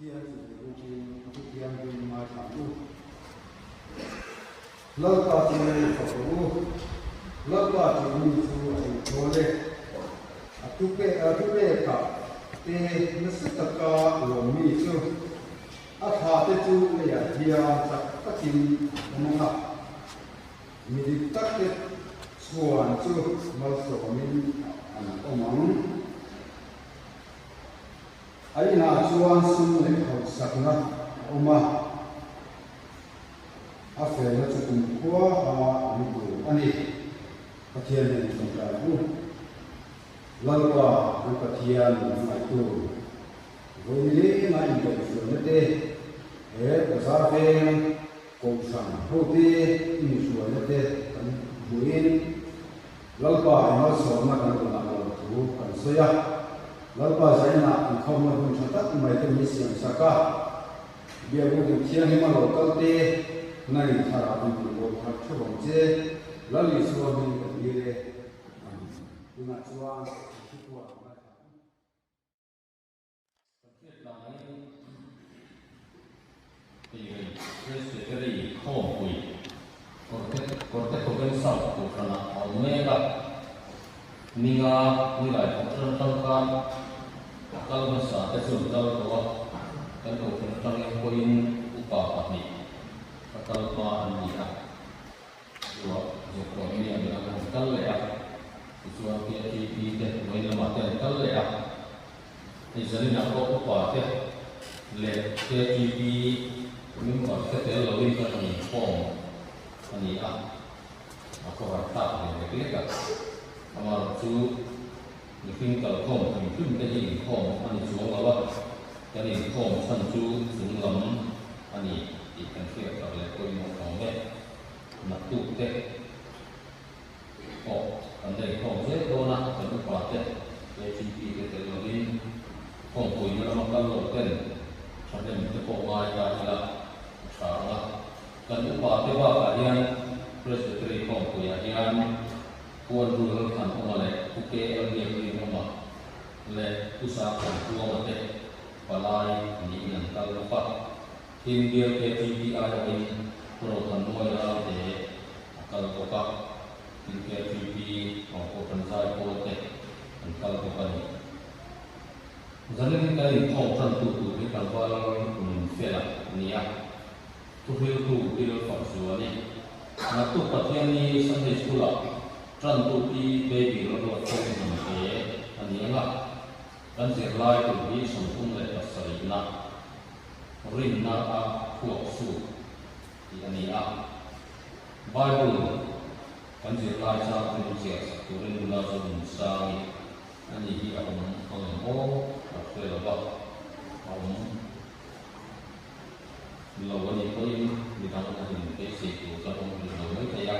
Pathian chu ve rukin a thu thianghlim ngaithla ang u. Lalpa chu fak rawh u. Lalpa tih mi chu a inchhawn e. A thupekah te nasa taka lawm mi chu a thlahte chu leiah hian chak takin an awm ang a. Mi dik takte chhuan chu malsawmin an awm ang. A inah chuan sum leh hausakna a awm a, a felna chu kumkhua a awm tur a ni. Pathian nen tawngtai ang u. Lalpa kan Pathian min hmangaihtu, vawi lenga inkaihhruaina te, he bazar veng kohhran hote inhruaina te kan hmuhin, Lalpa i malsawmna kan rawn ah lo thu kan sawi a, Lalpa zainah inkhawmna hun tha tak mai te min siam sak a, Biakbu dik thianghlim a lo kal te, nangin thlarau in tih bawl thar thu vang che, Lal Isua hming kan dil e. Amen. Tunah chuan kan thupuan ngaithla ang. Kan hriat langin Teirei Presbytery Khawmpui Kawrte Kawrte Khawveng South Kohhranah a awm mek a, ninga nilai thawk ṭan ṭangkai a kal hmasa te chu an kal tawh a, kan kohhran aṭangin pawhin upa pahnih a kal hma an ni a. Ruah zawk ruah mi a midang an kal leh a, tichuan KTP te vawiin lamah te an kal leh a, hei Zaninah pawh upa te leh KTP member te tel loin kan rawn inkhawm a ni a, a khawhar thlak ve lek lek a, amaherawh chu mihring kalkhawm hrim hrim te hi inkhawm a ni chuang lo a, kan inkhawm chhan chu chung lam a ni tih kan hriat tak leh pawimawh awm e. Naktuk te pawh kan la inkhawm zel dawn a, kan upa te KTP te tel lovin khawmpuina lama kal lo ten thahnem te pawh ngai ta ila a tha ang a. Kan upa te bakah hian Presbytery khawmpuiah hian Puan Rul Than Awma leh Pu KL Biakrin Awma leh Pu Sangkhan Tluanga te palai niin an kal bawk a. Tin, bial KTP aiawhin Pu Rothanmuai Ralte a kal bawk a, tin KTP awm pawh kan zai pawl te an kal bawk a ni. Zanin kan inkhawm tantu tur hi tlangval Nunfela a ni a, thuhriltu Bill Fakzuani, Naktuk Pathianni Sunday School-ah tantu Pi Baby Lalruatfel Hnamte a ni ang a, kan zirlai tur hi 37 na. Rinna a phuak su tih a ni a. Bible kan zirlai chang te min ziah sak turin nula chu min sang i, ani hi a awm ang em aw ka hre lo va, a awm lo a nih pawhin midang a in beisei tur kan awm rih lo mai thei a,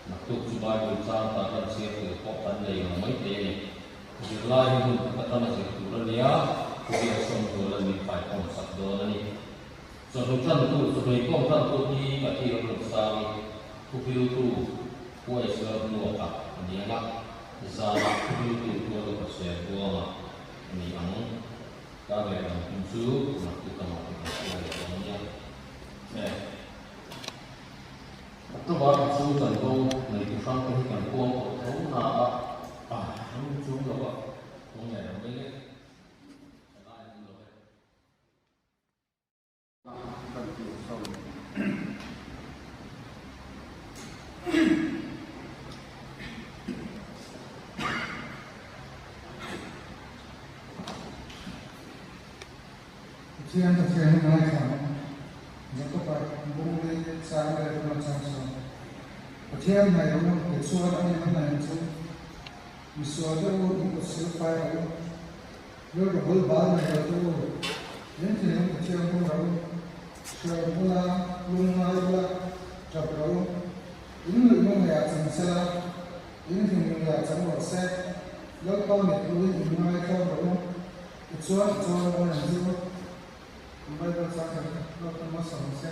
naktuk chu Bible chang tan lan chhiar tur pawh kan nei lo mai thei a ni. Zirlai hi hun khat atanga zir tur a nia, khawvel sawmzuala min khaikhawm sak dawn a ni. Chawhnu tantu, chawhnu inkhawm tantu hi ka thil rawn sang i, thuhriltu Huaisel Hmuaka a ni ang a, zanah thuhriltu Tual Upa Ser Buanga a ni ang. Kar leh lam hun chu naktuk lamah te kan hria leh dawn nia. Eh. October thla chhung chanvo neitu hrang te hi kan puang tawh tho na a, a an chung lo a, kawng leh lo mai le, ka lai an lo e. Kan ti so. Pathian Pathian hi ngaithla ang. Jakob-a bung li chang leh ruma chang chuan Pathian hnaih rawh u, tichuan a nin a hnaih chu misual te u in kut sil fai rawh u, rilru bul bal nei lo te u, in thinlung Pathian hung rawh u, hriat ula, lungngai ula, tap rawh u, in nuih mawngeiah chang sela, in hlim nungeiah chang rawh se, Lalpa mit hmuhin in ngaithla rawh u. Tichuan a chawl mawi ang chu Bible chang kan lo tam hmasa ang che.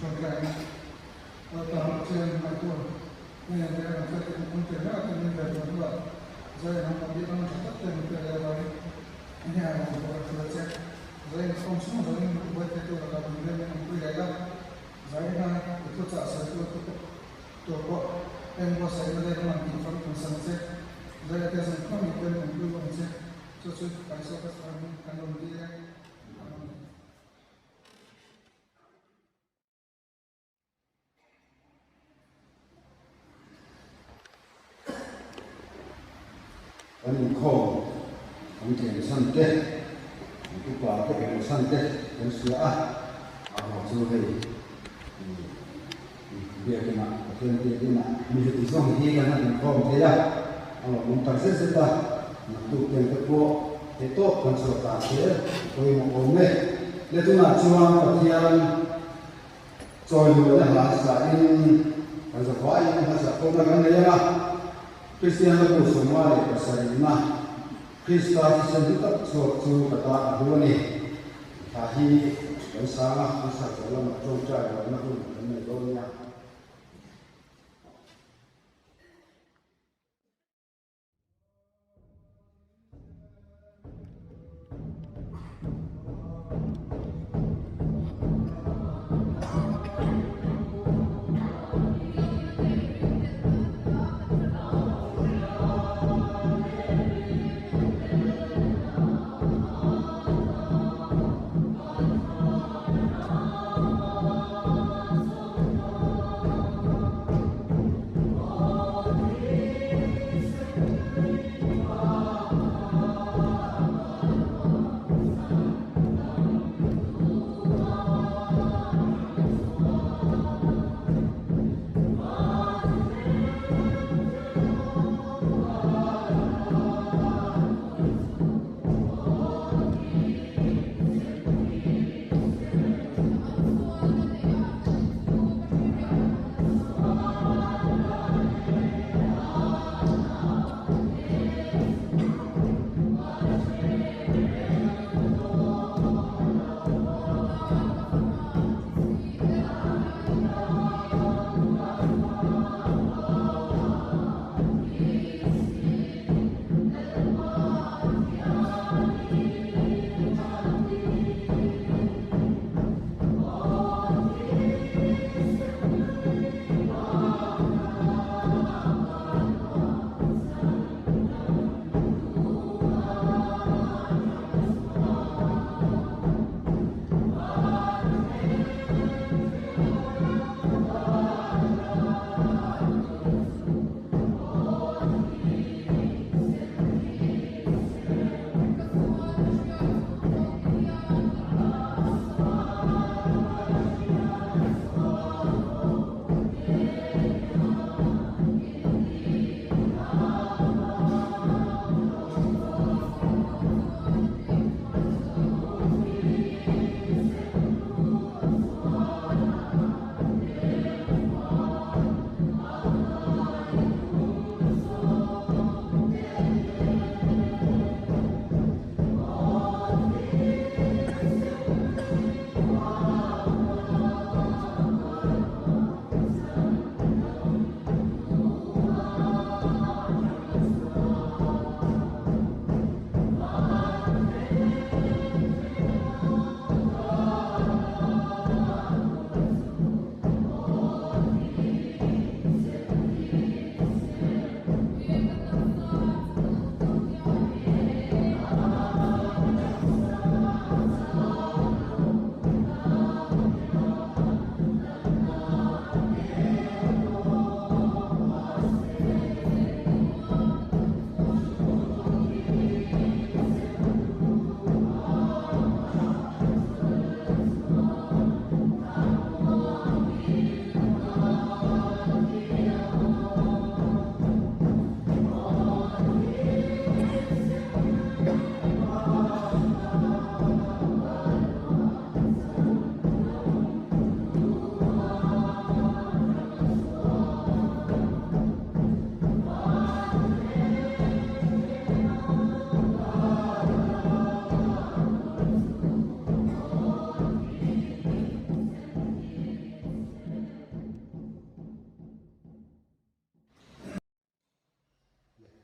Tawngtaina Lalpa Pathian hmaitu hei ang te kan hriat te kan tel mek a kan in ve tawh hnuah zai an awm bik ang tha tak te an pe leh avangin a hniam ang pawh kan hria che. Zai in khaw. Kan kiansan te, kan upa te kiansan te kan hria a, a haw chu hei biakinah Pathian biakinah mi heti zawng hi kan han inkhawm thei a, a lawmawm tak zet zet a, naktuk teng te pawh theih tawp kan chhuah ta zel pawimawh awm e. Le tunah chuan Pathian chawiluaina hla sain kan zavaiin hmasa khawmna kan nei ang a, Kristian hlabu 57na Krista thisen hlu tak chhuak chu ka ta a hlu a ni. Thla hi kan sang a, kan sak zawh lamah tawngtai lohna hun kan nei dawn nia.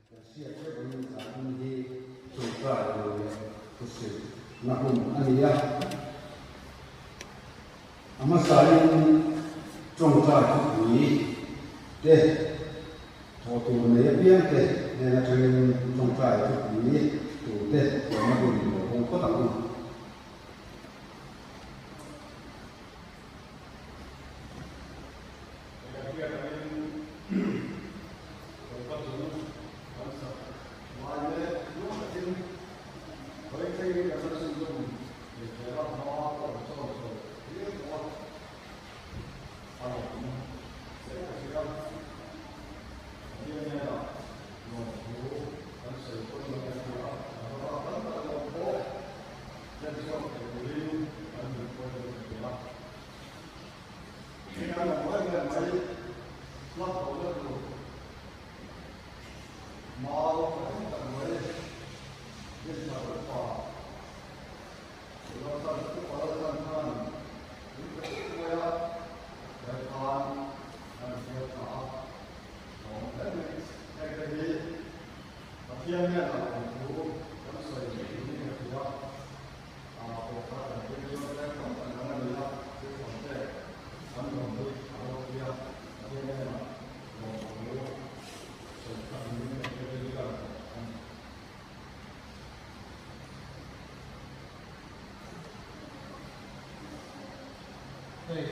Kan hriat vek ang zan hi tawngtai tur leh thuhrilh na hun a ni a. A hmasain tawngtai thupui te thawh tur nei apiang te hnen atangin tawngtai thupui tur te thawhna hun lo hawng phawt ang u. thlengin kan la chhunzawm ve zel a, hma pawh kan sawn chho viau tawh a, a lawmawm hle ka hria. Pathian hnenah lawmthu kan sawi pawhin kan hria a, kan hma tam tak lawm pawh hlen chhuak thei turin kan duh pawhin ka hria. Hei kan awm em em mai, hlap lohna tur mau thahnem tak mai Dinthar upa Lalsan upa Lalsan khan min pe thut mai a, tlai khan an hriat tha a, lawm hle mai. Heng te hi Pathian hian a lawmthu kan sawi niin ka hria. Hei,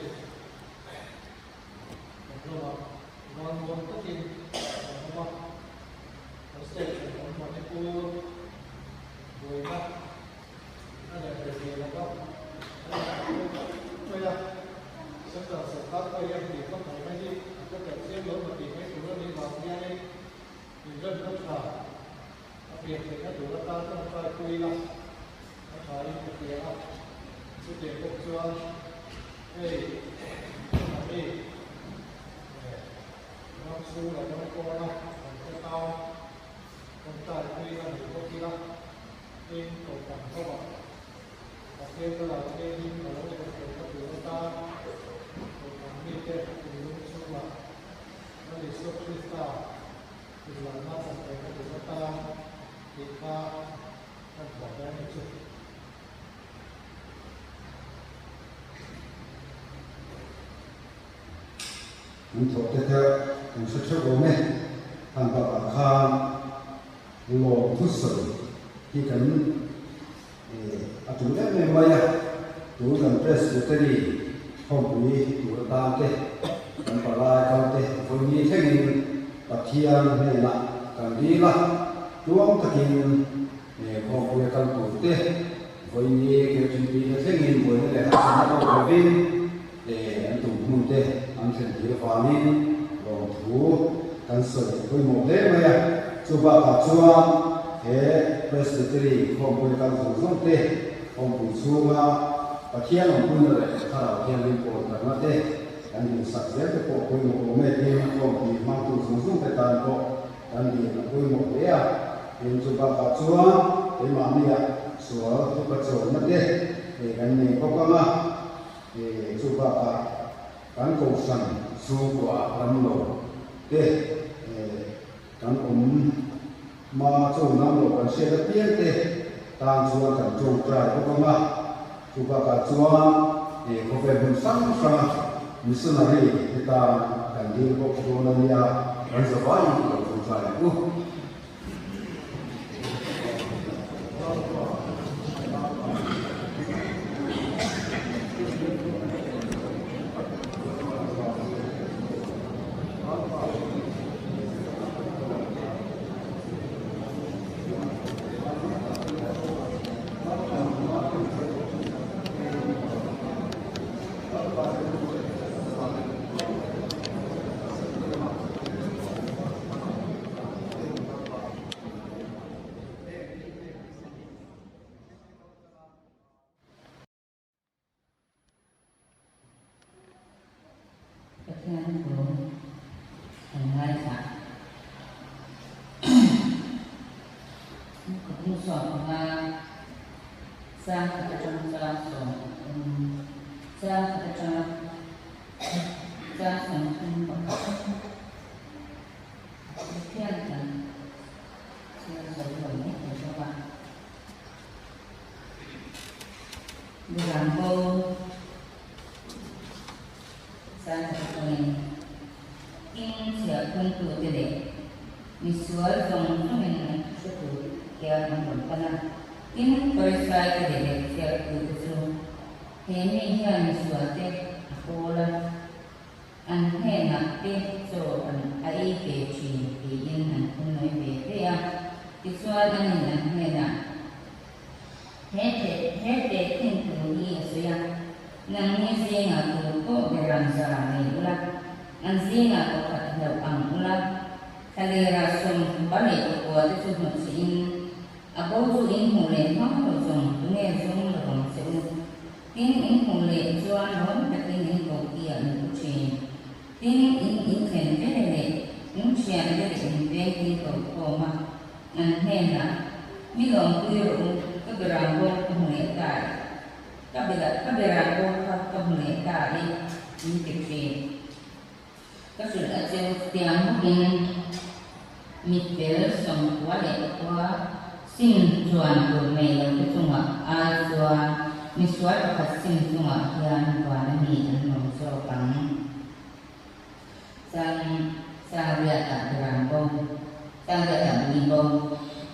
kan lamah ralmuang takin kan awm a, kan state thenawm Manipur buaina A leh ve ve lo va, a leh a lo tak mai a. Central sorkar pawh hian tih vak mai mai hi a ka telh chiam lo ma tih mai tur a nih vang hianin inremna tha a pian theihna tur atan tawngtai pui ila a tha in ka hria a. Chutiang bawk chuan hei tunah mi ram chhung leh ram kawna kan te tan tawngtai pui a nih bawk ila. Tin, Kohhran hovah Pathian thlarau thianghlim a lo thawk theihna tur atan Kohhran mite thinlung chhungah Lal Isua Krista inlarna chan theihna tur atan tih kha kan thawh dawn ni chu. An thawh te kha kan hre theuh awm e, han bakah khan Lawm thusawi hi kan a tul em em mai a, tun kan Presbytery khawmpui tur atan te, kan palai kal te vawiin thlengin Pathian hnenah kan dil a, tluang takin khawmpui a kal tur te, vawiin KTP te thlengin buaina leh harsatna tawk lovin an tum hmun te an thlen tir avangin lawmthu kan sawi pawimawh hle mai a. Chu bakah chuan he Presbytery khawmpui kal zawng zawng te, khawmpui chhunga Pathian awmpuina leh Thlarau Thianghlim pawl karna te kan dinsak zel te pawh pawimawh awm e tin khawmpui hmangtu zawng zawng te tan pawh kan din a pawimawh hle a. Tin, chu bakah chuan keimahnia sual thupa chawlna te kan nei bawk ang a. Chu bakah kan kohhran chhungkua ram lo te kan awm hma chaw nam lo kan hriat apiang te tan chuan kan tawngtai bawk ang a. Chu bakah chuan khawvel hmun hrang hranga missionary te tan kan dil bawk dawn a nia, kan zavaiin i lo tawngtai ang u. Pathian thu kan ngaithla. Ka hmu chhuak ang a, chang khat atang chang sawm chang khat atanga chang 30 pakhat. Pathian kan chhiar zo lo mai thei bawk a. Mirang bo san khat atangin king chhiah phungtute leh misual zawng zawngin an thu hre tur hian an rawn pan a. Tin, Farisaite leh lehkhiahtute chu he mi hian misualte a kawl a. An hnenah te chaw an a ei ve thin tiin an phunnawi ve ve a, tichuan anin an hnenah, Nangni zingah tu pawh beram za nei ula, an zingah pakhat hlauh ang ula, thlalera 14 te chu hnawhchhihin a bo chu in hmuh leh hma lo zawng tunge zawng lo ang che u. Tin, in hmuh leh chuan lawm takin in kokiah in pu thin. Tin, in inthlen ve leh in thian te leh in veng in ko khawm a, an hnenah, Mi lawmpui rawh u, ka beram bo ka hmu leh ta e. Ka bela ka beram bo kha ka hmu leh ta e, in ti thin. Ka hrilh a cheu tiang bawkin mitfel 96 sim chuan tur nei lo te chungah ai chuan misual pakhat sim chungah hian van a mi an lawm zawk ang. Chang Changriatah beram bo, Changriatah buli bo.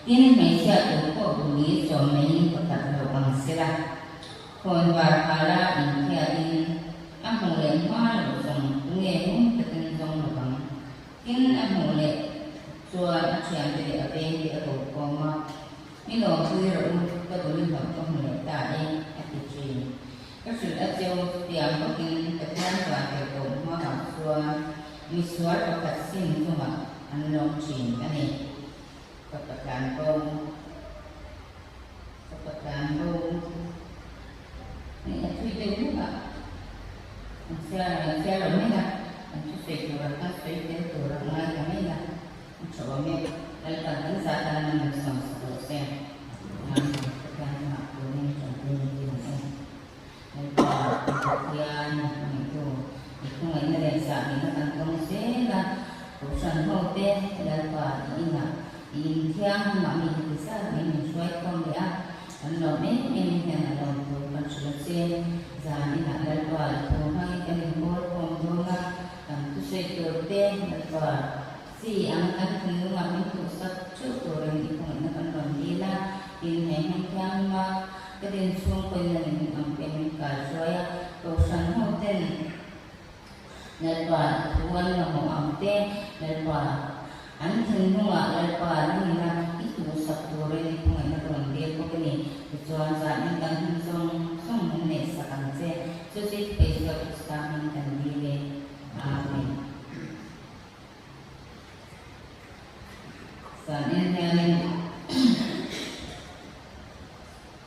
Tin, hmeichhia tur pawh buli sawm neiin pakhat lo ang sela. Khawnvar phala inthiatin a hmuh leh hma loh zawng tunge ngun takin zawng lo vang. Tin, a hmuh leh chuan a thiante leh a vengte a ko khawm a, Mi lawmpui rawh u, ka bul hlauh ka hmu leh ta e, a ti thin. Ka hrilh a cheu tiang bawkin Pathian vantir koh hmaah chuan misual pakhat sim chungah an lawm thin a ni. Ka patlan bo. Ka patlan bo. Hei a thui deuh hlek a, an chhiar an chhiar lo mai a, an thusawi tur ang khan sawi tel tur a ngai ta mai a, a tha awm e, Lalpan kan zah tan a min sawm sak rawh se. Amen. Pathian chungah turin tanpui min ti ang e. Lalpa, Pathian ngaitu, i khawngaihna leh zahmihna kan tawng zel a, Kohhran ho te Lalpa i inah i inthiang hunah mi heti zat mai min hruai khawm leh a, kan lawm em em hian a lawm tur kan hrilh a che. Zan inah Lalpa i thu hmangin kan inkawl khawm dawn a, kan thusawi tur te Lalpa chi ang kan thinlungah min tuhsak theuh turin i khawngaihna kan rawn dil a, tin he hming thianghlim a ka din chhung pawhin a nin ang te min kaihruai a, Kohhran ho ten Lalpa thu an mamawh ang te, Lalpa an thinlungah Lalpa nunna i tuhsak turin i khawngaihna ka rawn dil bawk a ni. Tichuan zanin kan hun zawng zawng min neihsak ang che, chu chu i Isua Krista hming kan dil e. Amen. Zanin hianin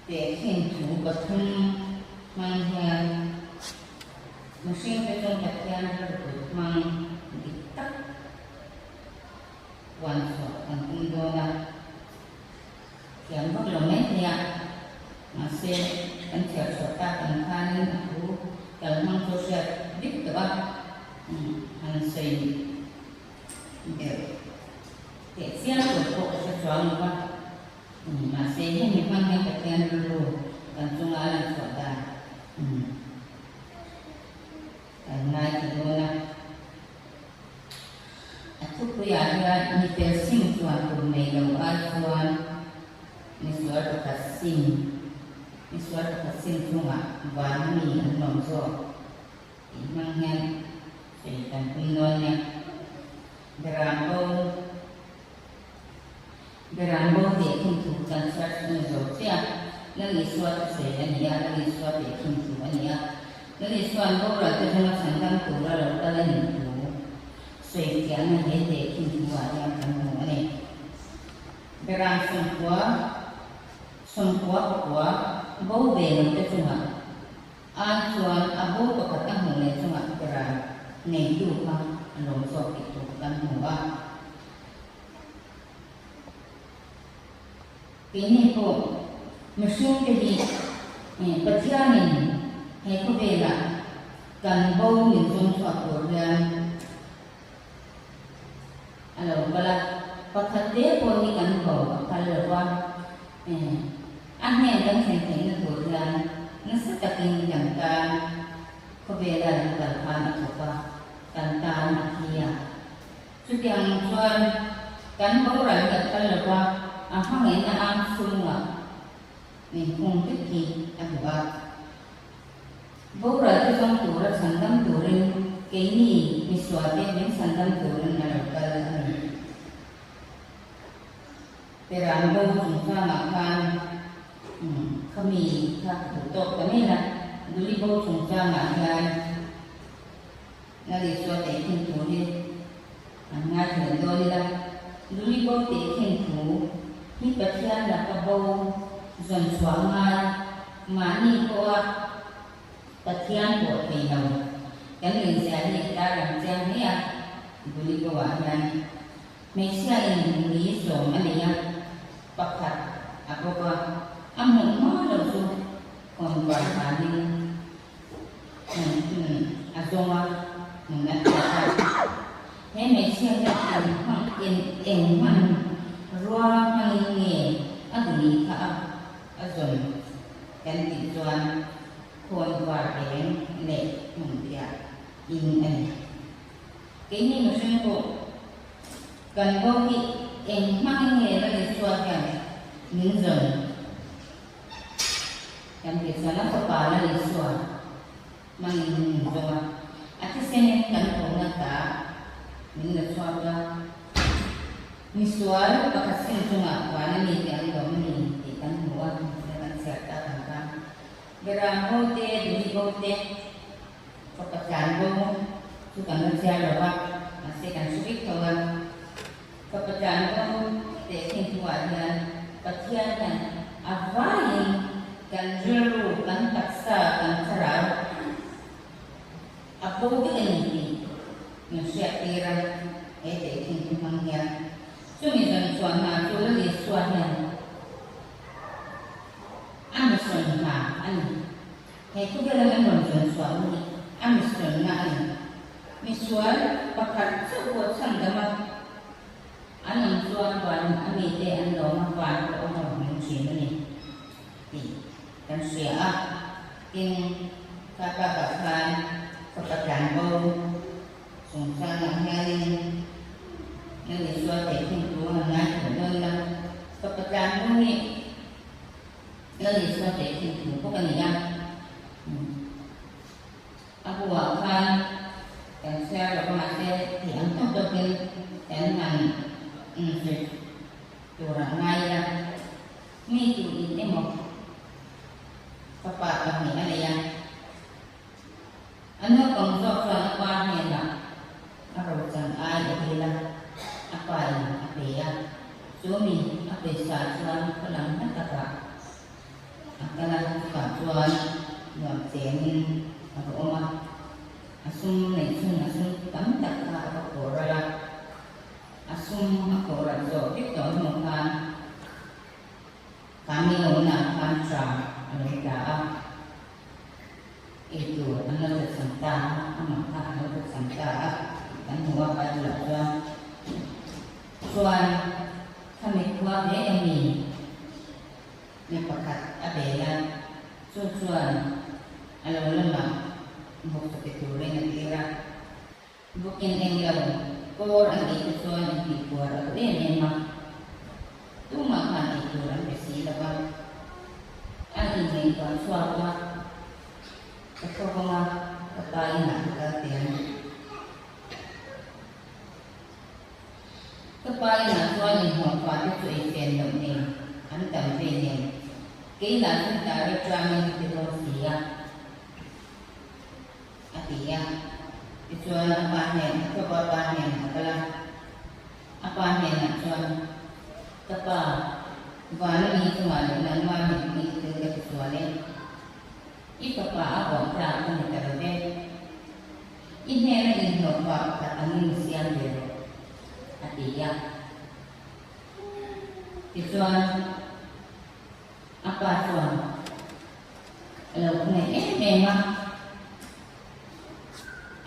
tehkhin thu pathum hmang hian mihringte chuan Pathian rilru hmang dik tak puan chhuah kan tum dawn a, thiam vak lo mai thei a, mahse kan chhiar chhuah tak ang khanin a thu kal hmang chu hriat vek tawh a, han sawi deuh teh chiang tur pawh ka hre chuang lo va. Mahse hemi hmang hian Pathian rilru kan chunga a lan chhuah dan kan ngai ta dawn a. A thupuiah hian mi fel sim chuan tur nei lo ai chuan misual pakhat sim, misual pakhat sim chungah van mi an lawm zawk tih hmang hian sawi kan tum dawn nia. Beram bo. Beram bo teh thung thu kan chhiar chhung zo chiah. Lal Isua thusawi a ni a, Lal Isua teh thung thu a ni a. Lal Isua'n boral te zawnga chhandam tura lo kal a nih thu sawi fiahna he teh thung thu ah hian kan hmu a ni. Beram 90, 99 bo ve lo te chungah ai chuan a bo pakhat a hmuh leh chungah beram neitu kha a lawm zawk tih tur kan hmu a. Keini pawh mihringte hi Pathianin he khawvelah kan bo min zawng chhuak tur hian a lo kal a, pakhat te pawh hi kan bo a phal lo va, a hnen kan thlen theihna tur hian nasa takin kan tan khawvela lo kal khan a thawk a, kan tan a thi a. Chutiang chuan kan boral hi a phal lo va, a hmangaihna ang chhungah min khung vek hi a duh a. Boral te zawng tura chhandam turin keini misuate min chhandam turin a lo kal a ni. Peran bo chungchangah khan khami kha ka duh tawk ta mai a, Duli. Duli bo chungchangah hian Lal Isua tehkhin thu hi an ngaithla dawn ila, Duli bo tehkhin thu hi Pathian laka bo zawn chhuah ngai mahni pawha Pathian pawh thei lo kan inziah hi tarlang chiang hle a, Duli bo ah hian hmeichhia in ni sawm a nei a, pakhat a bawk a, a hmuh hma lo chu khawnvar vanin a zawng a, hmun a hriat a. He hmeichhia hian eng hmang eng eng hman rua hmangin nge a duli kha a a zawn kan tih chuan khawnvar eng leh hmun phiah in a ni. Keini mihring pawh kan bo hi eng hmangin nge Lal Isua hian min zawn Kan tih chuan a fapa Lal Isua hmangin min zawng a, a thisenin kan kohna ta min la chhuak a, misual pakhat sin chungah van a ni tih an lawm a ni tih kan hmu a, mahse kan chhiar tak ang khan Beram bo te, Duli bo te, fapa tlan bo chu kan la chhiar lo va, mahse kan hre vek tho a. Fapa tlan bo tehkhin thuah hian Pathian hian a vaiin kan rilru, kan taksa, kan thlarau a bo vek a ni tih min hriat tir a, he tehkhin thu hmang hian. Chumi zawn chuan hna chu Lal Isua hian a mission hna a ni. He khawvela min rawn zawn chhuah hun hi a mission na a ni. Misual pakhat chauh pawh chhandam a, an awm chuan van a mite an lawm a, van pawh a hawng hming thin a ni tih kan hria a. Tin, kha bakah khan fapa tlanbo chungchangah hianin Lal Isua tehkhin thu han ngaithla dawn ila, fapa tlanbo hi Lal Isua tehkhin thu bawk a ni a. A buah khan kan chhiar lo a, mahse tih ang tawk tawkin kan han inzir tur a ngai ila, mi tuin emaw fapa pahnih a nei a, a naupang zawk chuan a pa hnenah a rochan ai a dil a, a pa in a pe a, chu mi a pawisa chuan khaw lam hla takah A kal a, chutah chuan nuam chengin a va awm a, a sum neih chhun a sum tam tak kha a va kawh ral a, a sum a kawh ral zawh vek tawh hnu khan Kami awmna khan tha a lo tla a, eitur an lo tla cham ta a, amah kha a lo tla cham ta a, kan hmu a Bible ah chuan. Chuan khami khua ve emi? Mi pakhat a bel a, chu chuan a lo lamah buk chu pe turin a tir a. Bukin eng lo kawr an ei te chuan intihpuar a duh em em a, tumah khan ei tur an pe si lo va. A inngaihtuah chhuak a, Ka thawk ang a, ka pa inah ka kal teh ang. Ka pa inah chuan inhawng fa te chu ei fen loh nen an tam vei nen kei lah chu tar atangin ka ti dawn si a, a ti a. Tichuan a pa hnen, a fapa pa hnenah a kal a, a pa hnenah chuan, Ka pa, vana mi chungah leh nangmah mit hnih thil ka ti sual e. I fapa a vawm tlak ka ni ta lo ve. I hnena inhlawhfa pakhat angin i siam ve rawh, a ti a. Tichuan, a pa chuan a lo khawngaih em em a,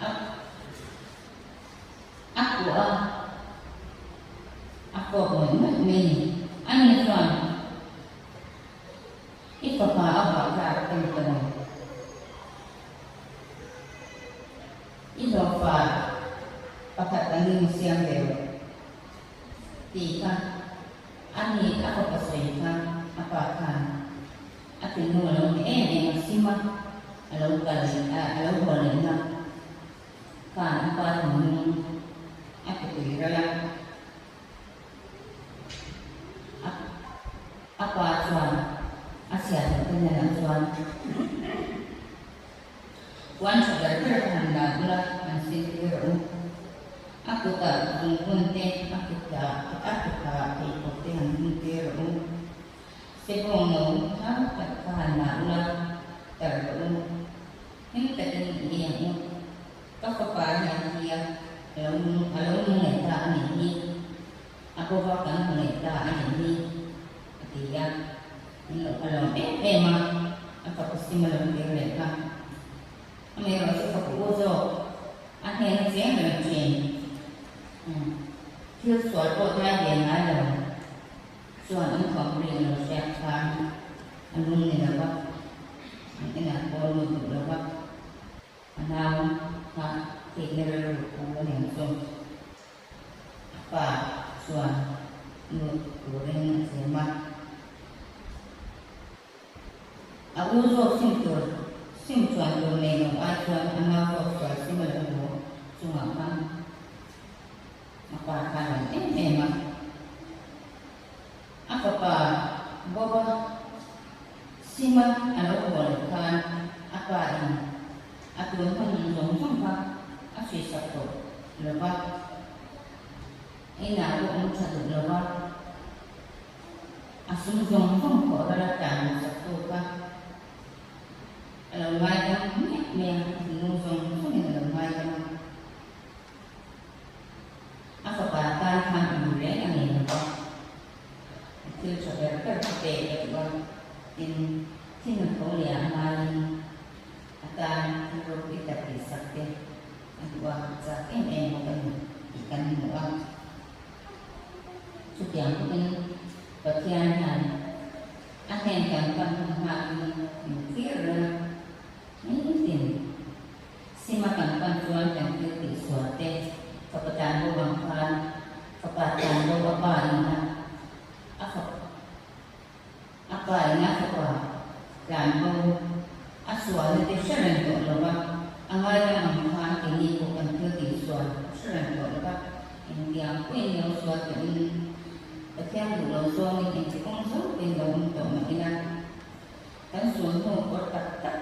a a kuah a, a kawp ngawih ngawih mai a ni. Ani chuan, I fapa a vah tlak ka ni ta lo. I hlawhfa pakhat angin i siam ve rawh tih kha a ni a fapa sawi kha a pa khan a thinlung a lo hne em em a sim a, a lo kal a lo haw lehna khan a pa thinlung a ti tui ral a. A pa chuan a chhiat loh te hnenah chuan. Puan tha ber ber kha han la ula, han sin tir rawh u. A kutah zungbun te, a kutah a kutah pheikhawk te han bun tir rawh u. Sebawng no thar tak kha han la ula, tarh rawh u. Hlim takin i ei ang u. Ka fapa hi a thi a, a lo nung a lo nung leh ta a nih hi. A bawva kan hmu leh ta a nih hi, a ti a. Min lo a lawm em em a, a fapa sim a lo tir leh kha. Amaherawhchu fapa u zawk a hnena cheng reng thin. Thil sual pawh dai ve ngai lo chuan an thawm ri a lo hriat khan a lung ni lo va, an enah pawh lut duh lo va, a nau kha thikna rilru pu a ni ang chu. A pa chuan lut turin a thlem a. A u zawk sim tur, sim chuan tur nei lo ai chuan a nau zawk sual sim a lo haw chungah khan a pa kha a rawn em em a. A fapa Boba sima a lo haw loh khan a pa in a tun hun zawng zawng kha a hrisak tawh lo va, inah pawh awm tha duh lo va. A sum zawng zawng pawh ral a tlan duh sak tu kha a lo ngaidam miah mai a, thinlung zawng zawngin a lo ngaidam a. A fapa tan khan ui reng a nei lo va, a thil tha ber ber kha pek a duh a, tin, thin a tho leh ah ngaiin a tan thil ropui tak tih sak te a duh a, a chak em em bawk a ni tih kan hmu a. Chutiang bawkin Pathian hian a hnen kan pan hun hmain min thlir reng a, nitin sima kan pan chuan kan thil tih sual te fapa tlan bo ang khan fapa tlan bo a pa in a a fapa a pa in a fapa tlan bo a sualna te hre reng tawh lo va, a ngaidam ang khan keini pawh kan thil tih sual hre reng tawh lo va, engtiang pawhin lo sual tawhin Pathian duh lo zawngin engti kawng zawng pawhin lo awm tawh mah ila, kan sual hnu kawr tak tak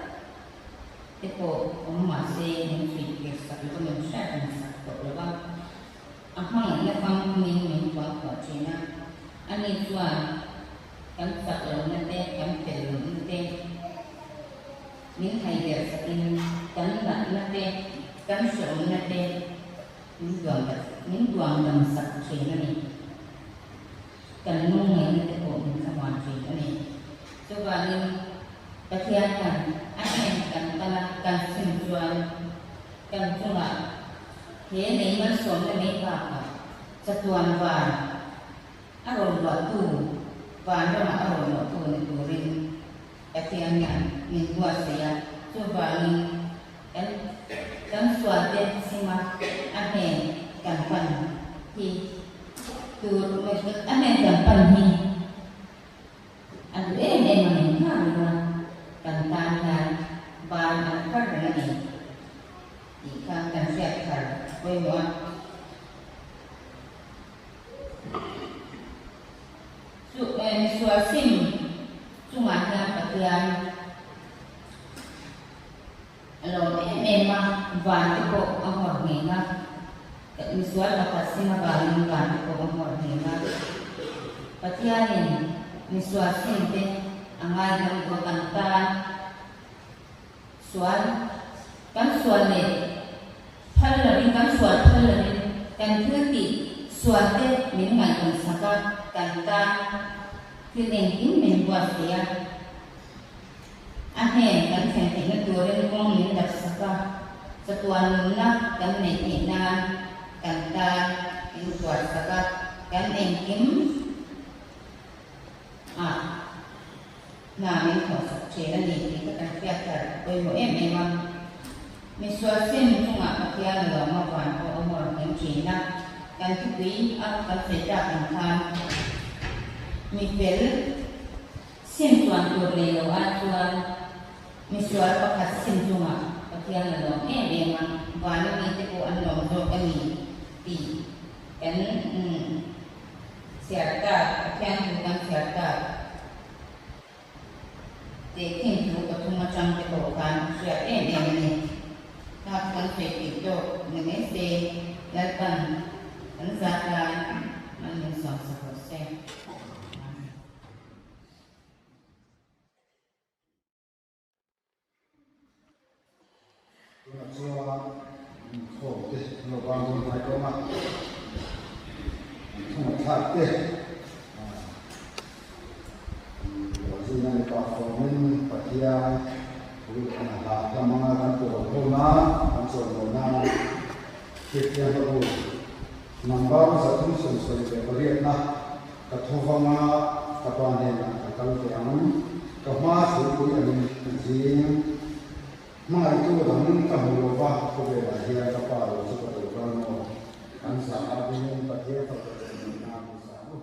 te pawh awm mah se min chhui kir sak lo va, min hriat reng sak tawh lo va, a hmangaihna famkimin min kuangkuah thin a, ani chuan Kan chak lohna te, kan fel lohna te min haider sakin kan natna te, kan hrehawmna te min duang min duang dam sak thin a ni. Kan lungngaihna te pawh min thlamuan thin a ni. Chuvangin Pathian hian a hnen kan pan a, kan sim chuan kan chungah he nei malsawmna mai bakah chatuan van A rawn luahtu, vanramah a rawn luahtu ni turin Pathian hian min buatsaih a, chuvangin kan kan sualte sima a hnen kan pan hi tur a hnen kan pan hi a duh em em a ni nghal reng a, kan tan hian ban an phar reng a ni tih kha kan hriat thar a pawimawh a. Chu misual sim chungah hian Pathian a lawm em em a, van te pawh a nghawr ngheng a, misual pakhat sim avangin van te pawh a nghawr ngheng a. Pathianin misual sim te a ngaidam duh a kan tan. Sual, kan sual leh phal lovin, kan sual phal lovin kan thil tih sual te min ngaihdan sak a, kan tan thil engkim min buatsaih a, a hnen kan thlen theihna turin kawng min dap sak a, chatuan nunna kan neih theih nan kan tan min buatsak a, kan engkim ah. Hna min thawhsak thin a ni tih kha kan hriat thar a pawimawh em em a. Misual sim chungah Pathian a lawm a van pawh a hmawr hnem thin a, kan thupui a kan sawi tlak ang khan mi fel sim chuan tur nei lo ai chuan misual pakhat sim chungah Pathian a lawm em em a, vana mite pawh an lawm zawk a ni tih kan chhiar tak, Pathian thu kan chhiar tak. Tehkhin thu pathum atang te pawh khan a hriat em em a ni. Kha chu kan sawi tih tawk ni mai se, Lalpan kan zat lai mal min sawm sak rawh se. Amen. Tunah chuan inkhawm te an lo bang dawn hnai tawng a, an thunga thlak te Ruahzina ni pah fawmin Pathian thu leh an hla hlam anga kan pawl ho nan, kan chawimawi nan Kristian hlabu number 378 na ka tho vanga ka pa hnenah ka kal teh ang, ka hma chhungpui angin zing hmangaihtu dang ka hmu lo va, khawvelah hian ka pa lo chu ka duh ral maw? Kan zah a dingin Pathian fapa chawimawi nan i zah u.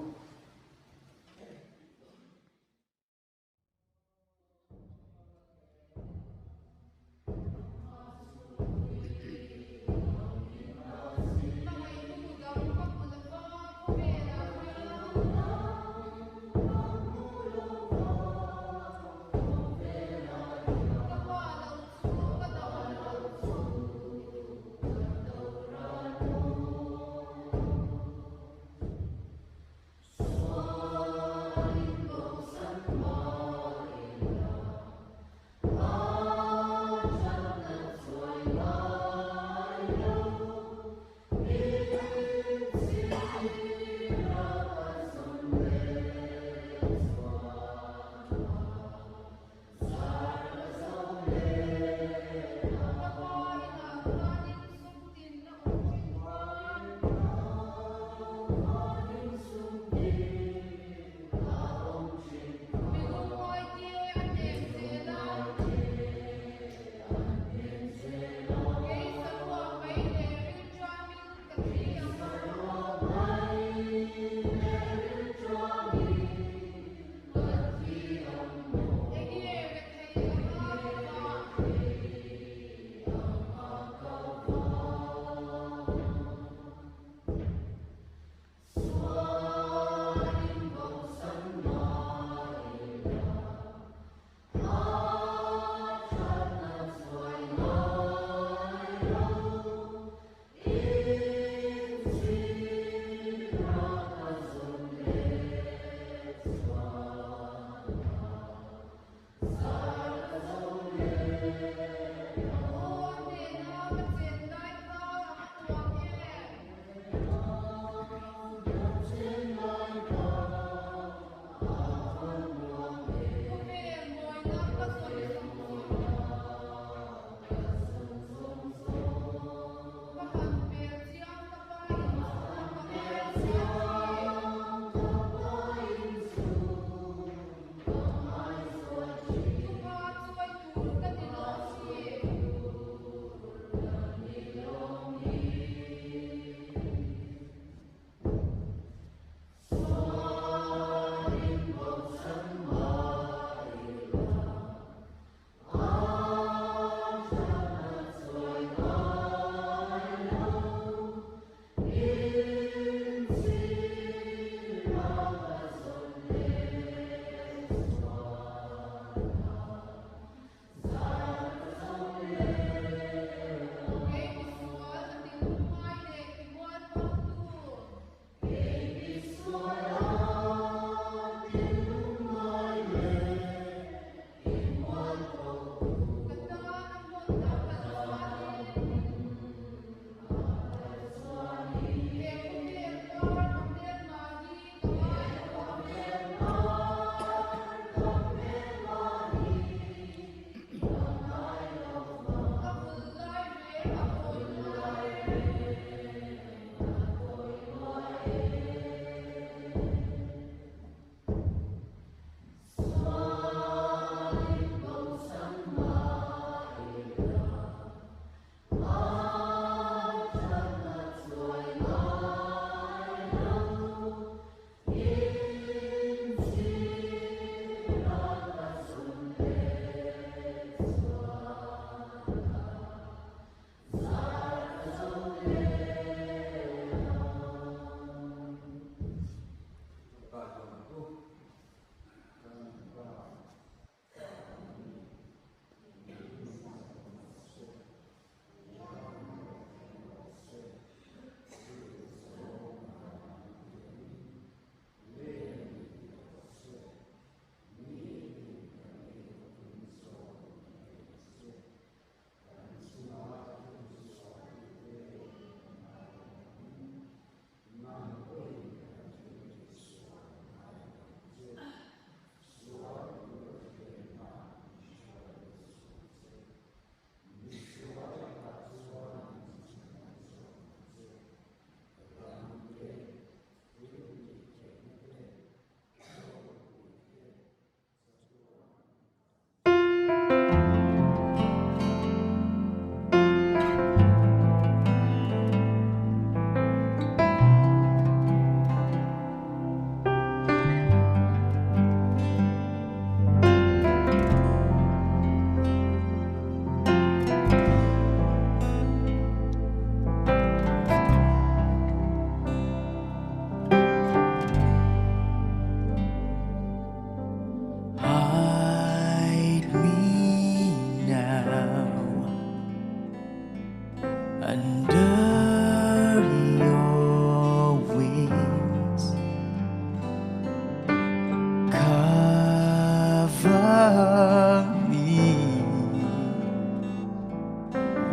me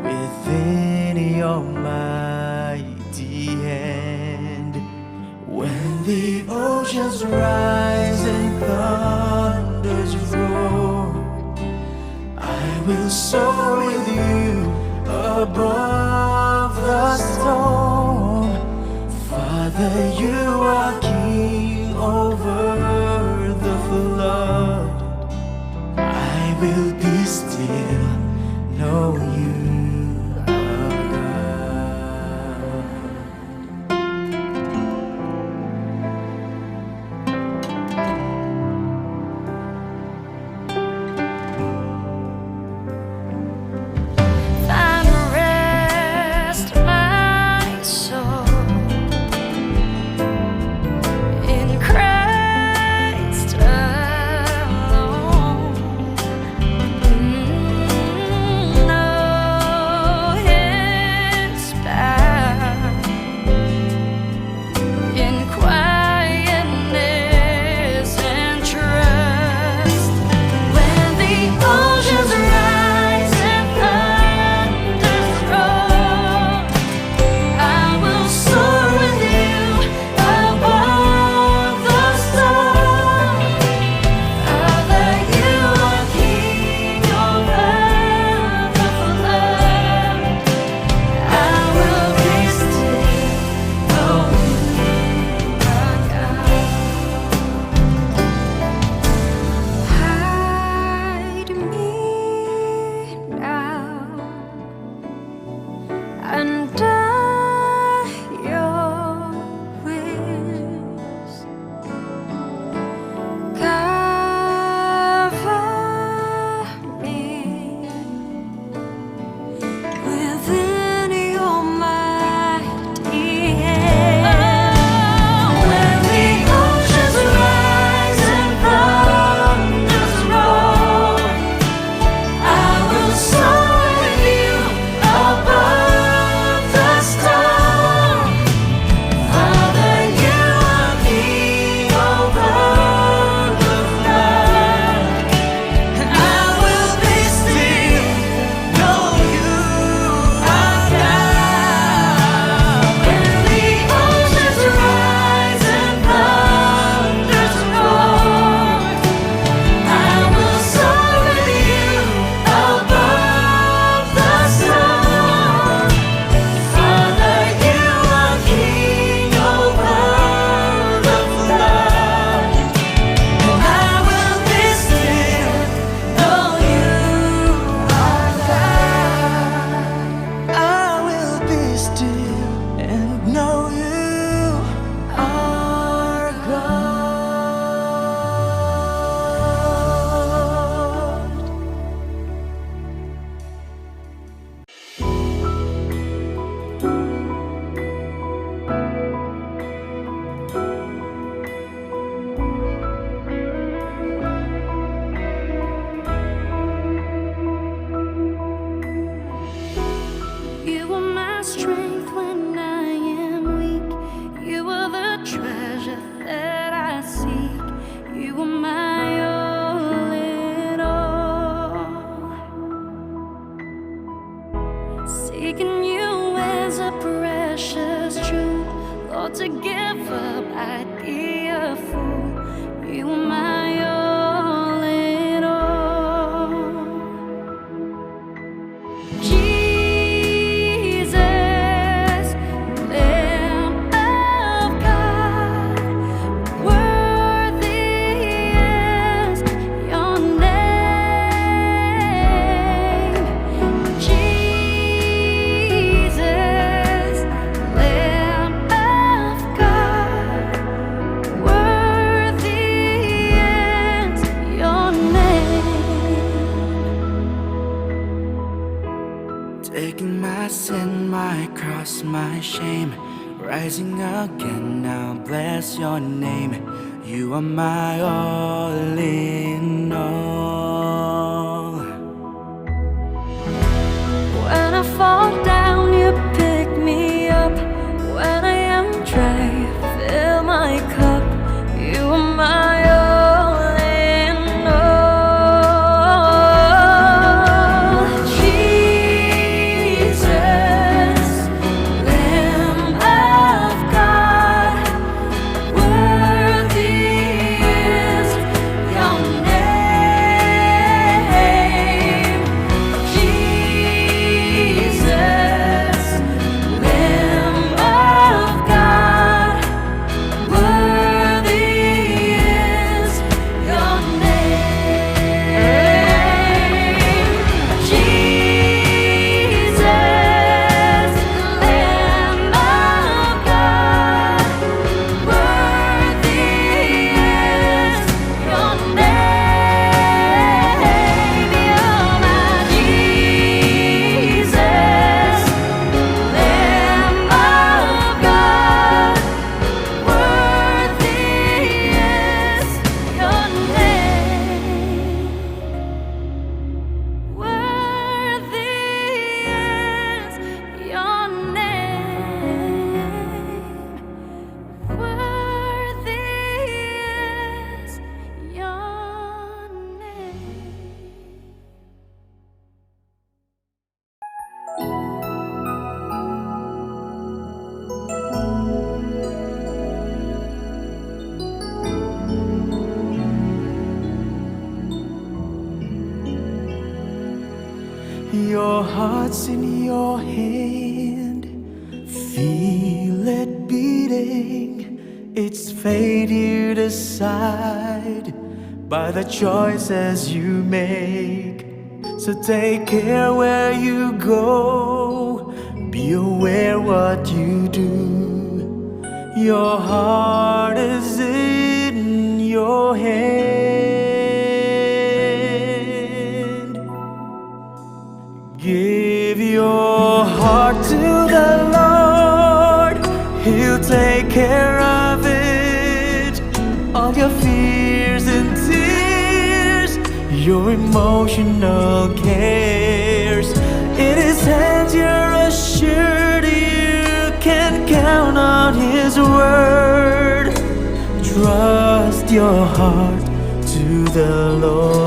within your mighty hand. When the oceans rise and thunders roar, I will soar with you above the storm. Father, you are king over the flood. I will be still, know you are God. Find rest, my soul, in Christ alone. Know His power in quietness and trust. When the oceans rise and thunders roar, I will soar with you above the storm. Father, you are king over the flood. I will be still, know you are God. Hide me now under your wings. Cover me within your mighty hand. When the oceans rise and thunders roar, I will soar with you above the storm. Father, you are king over the flood. I will be still, know you are God. When the oceans rise and thunders roar, I will soar with you above the storm. Father, you are king over the flood. And I will be still, know you are God. I will be still and know you are God. You are my strength when I am weak. You are the treasure that I seek. You are my all in all. Seeking you is a precious jewel. Lord, to give up, I'd be a fool. You are my all in all. Jesus, Lamb of God, worthy is your name. Jesus, Lamb of God, worthy is your name. Taking my sin, my cross, my shame, rising again. Now bless your name. You are my all in all. When I fall down, you pick me up. When I am dry, you fill my cup. You are my all in all. Your heart's in your hand. Feel it beating. It's fate you decide by the choices you make. So take care where you go. Be aware what you do. Your heart is in your hand. Give your heart to the Lord, He'll take care of it. All your fears and tears, your emotional cares. In His hands, you're assured you can count on His word. Trust your heart to the Lord.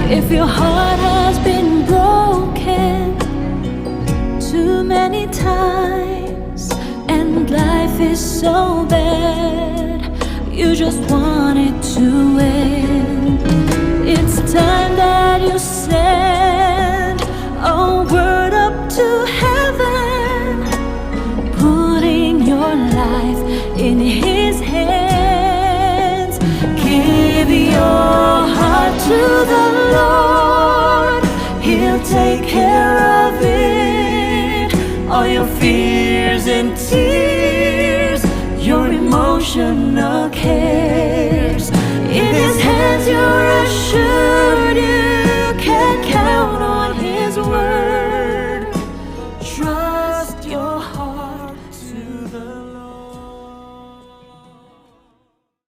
If your heart has been broken too many times and life is so bad, you just want it to end. It's time that you send a word up to heaven, putting your life in His hands. Give your heart to the Lord, He'll take care of it. All your fears and tears, your emotional cares.